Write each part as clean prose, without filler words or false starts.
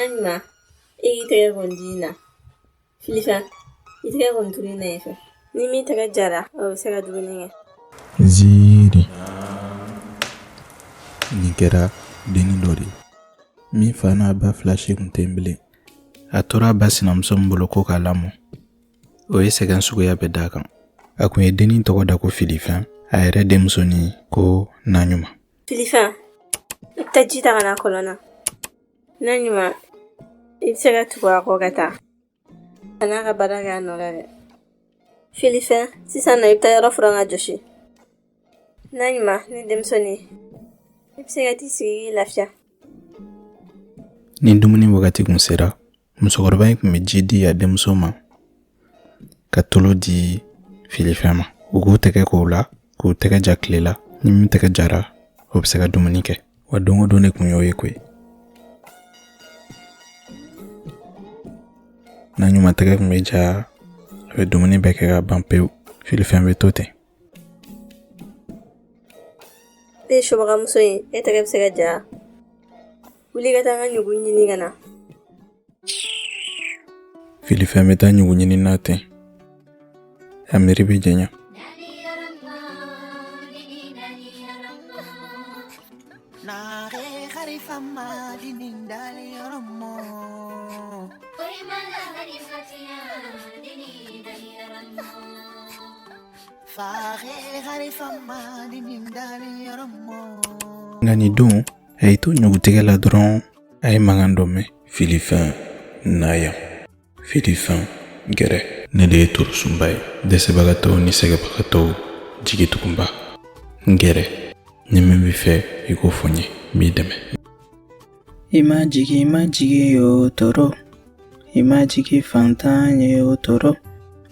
Naɲuman, e k'i tɛgɛ ko nin ji in na. Filifɛn, i tɛgɛ ko nin tulu in na yen fɛ. Ni min tɛgɛ jara, o bɛ se ka dumuni kɛ. Ziiri nin kɛra dennin dɔ de ye min fa n'a ba fila si kun tɛ yen bilen. A tora a ba sinamuso min bolo ko k'a lamɔ, o ye sɛgɛn suguya bɛɛ d'a kan. A kun ye dennin tɔgɔ da ko Filifɛn, a yɛrɛ denmusonin ko Naɲuman. Filifɛn, i bɛ taa ji ta ka na kɔlɔn na. Naɲuman, i bɛ se ka tugu a kɔ ka taa. Kan'a ka baara kɛ a nɔ la dɛ. Filifɛn, sisan nɔ i bɛ taa yɔrɔ furan ka jɔsi. Naɲuman, ne denmusonin, i bɛ se ka t'i sigi k'i lafiya. Ni dumuni wagati kun sera, musokɔrɔba in kun bɛ ji di a denmuso ma ka tulu di Filifɛn ma. U k'u tɛgɛ k'o la, k'u tɛgɛ ja tile la. Ni min tɛgɛ jara, o bɛ se ka dumuni kɛ. Wa don o don de kun y'o ye koyi. Naɲuman tɛgɛ kun bɛ ja, a bɛ dumuni bɛɛ kɛ ka ban pewu. Filifɛn bɛ to ten. E ye subagamuso ye, e tɛgɛ bɛ se ka ja. Wuli ka taa n ka ɲugu ɲini ka na. Filifɛn bɛ taa ɲugu ɲini na ten, a miiri bɛ janya. Nka nin don, a y'i to ɲugutigɛ la dɔrɔn, a ye mankan dɔ mɛn. Filifɛn, na yan. Filifɛn, gɛrɛ. Ne de ye torosunba ye, dɛsɛbagatɔw ni sɛgɛbagatɔw jigitugunba. N gɛrɛ, ni min b'i fɛ i k'o fɔ n ye, n b'i dɛmɛ. I ma jigi, i ma jigi o toro. I ma jigi fantan ye o toro.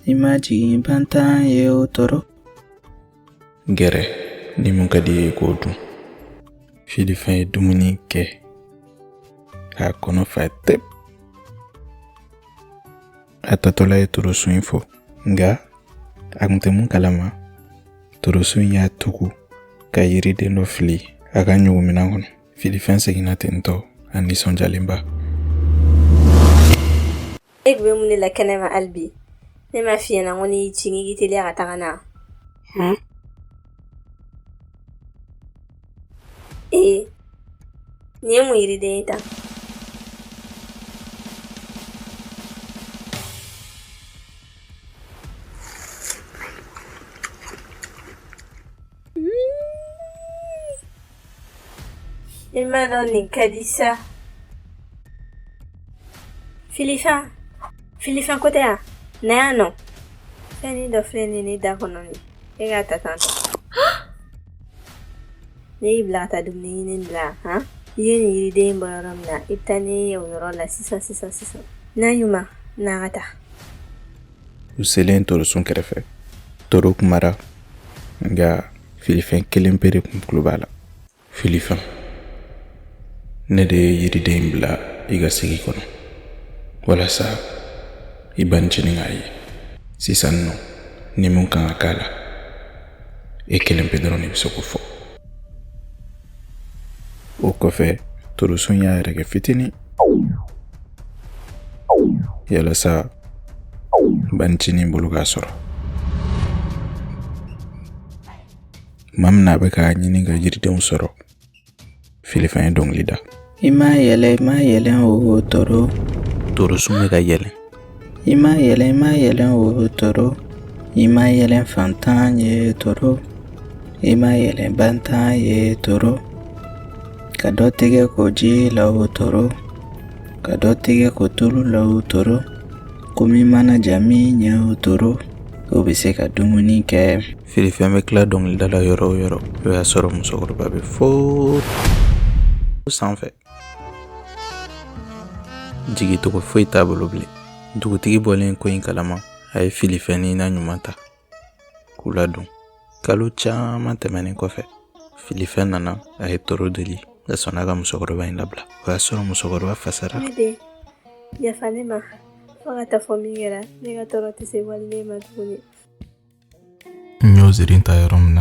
I ma jigi bantan ye o toro. Gɛrɛ, ni mun ka di i ye k'o dun. Filifɛn ye dumuni kɛ k'a kɔnɔ fa tep. A tatɔla ye torosun in fo, nka a kun tɛ mun kalama, torosun in y'a tugu ka yiriden dɔ fili a ka ɲuguminɛn kɔnɔ. Filifɛn seginna ten tɔ, a nisɔndiyalenba. E tun bɛ mun de la kɛnɛma hali bi? Ne m'a f'i ɲɛna ko n'i y'i ci k'i teliya ka taga na. Han? Ee, nin ye mun yiriden ye tan? I m'a dɔn nin ka di sa. Filifɛn, Filifɛn ko tɛ yan, na yan nɔ. Fɛnnin dɔ filɛ nin ye ne da kɔnɔ nin, e k'a ta tan tɔ. Ne y'i bila ka taa dumuni ɲini de la, han? I ye nin yiriden in bɔ yɔrɔ min na, i bɛ taa ni ye o yɔrɔ la sisan sisan sisan. Naɲuman, na ka taa. U selen torosun kɛrɛfɛ, toro kumara, nka Filifɛn kelen pe de kun tulo b'a la. Filifɛn, ne de ye yiriden in bila i ka segi kɔnɔ walasa i banicinin k'a ye. Sisan nɔ, ni mun kan ka k'a la, e kelen pe dɔrɔn de bɛ se k'o fɔ. O kɔfɛ, torosun y'a yɛrɛkɛ fitinin yalasa banicinin bolo k'a sɔrɔ. Tuma min na a bɛ k'a ɲini ka yiridenw sɔrɔ, Filifɛn ye dɔnkili da. I ma yɛlɛ, i ma yɛlɛ o toro. Torosun bɛ ka yɛlɛ. I ma yɛlɛ, i ma yɛlɛ o toro. I ma yɛlɛ fantan ye toro. I ma yɛlɛ bantan ye toro. Ka dɔ tɛgɛ ko ji la o toro. Ka dɔ tɛgɛ ko tulu la o toro. Komi mana ja min ɲɛ o toro. O bɛ se ka dumuni kɛ. Filifɛn bɛ tila dɔnkilida la yɔrɔ o yɔrɔ, o y'a sɔrɔ musokɔrɔba bɛ fo sanfɛ. Jigicogo foyi t'a bolo bilen. Dugutigi bɔlen ko in kalama, a ye Filifɛn ni Naɲuman ta k'u ladon. Kalo caman tɛmɛnen kɔfɛ, Filifɛn nana, a ye toro deli, a sɔnna ka musokɔrɔba in labila. O y'a sɔrɔ musokɔrɔba fasara. Ne den, yafa ne ma. Fo ka taa fɔ min kɛra, ne ka tɔɔrɔ tɛ se waliden ma tuguni. N y'o ziiri ta yɔrɔ min na.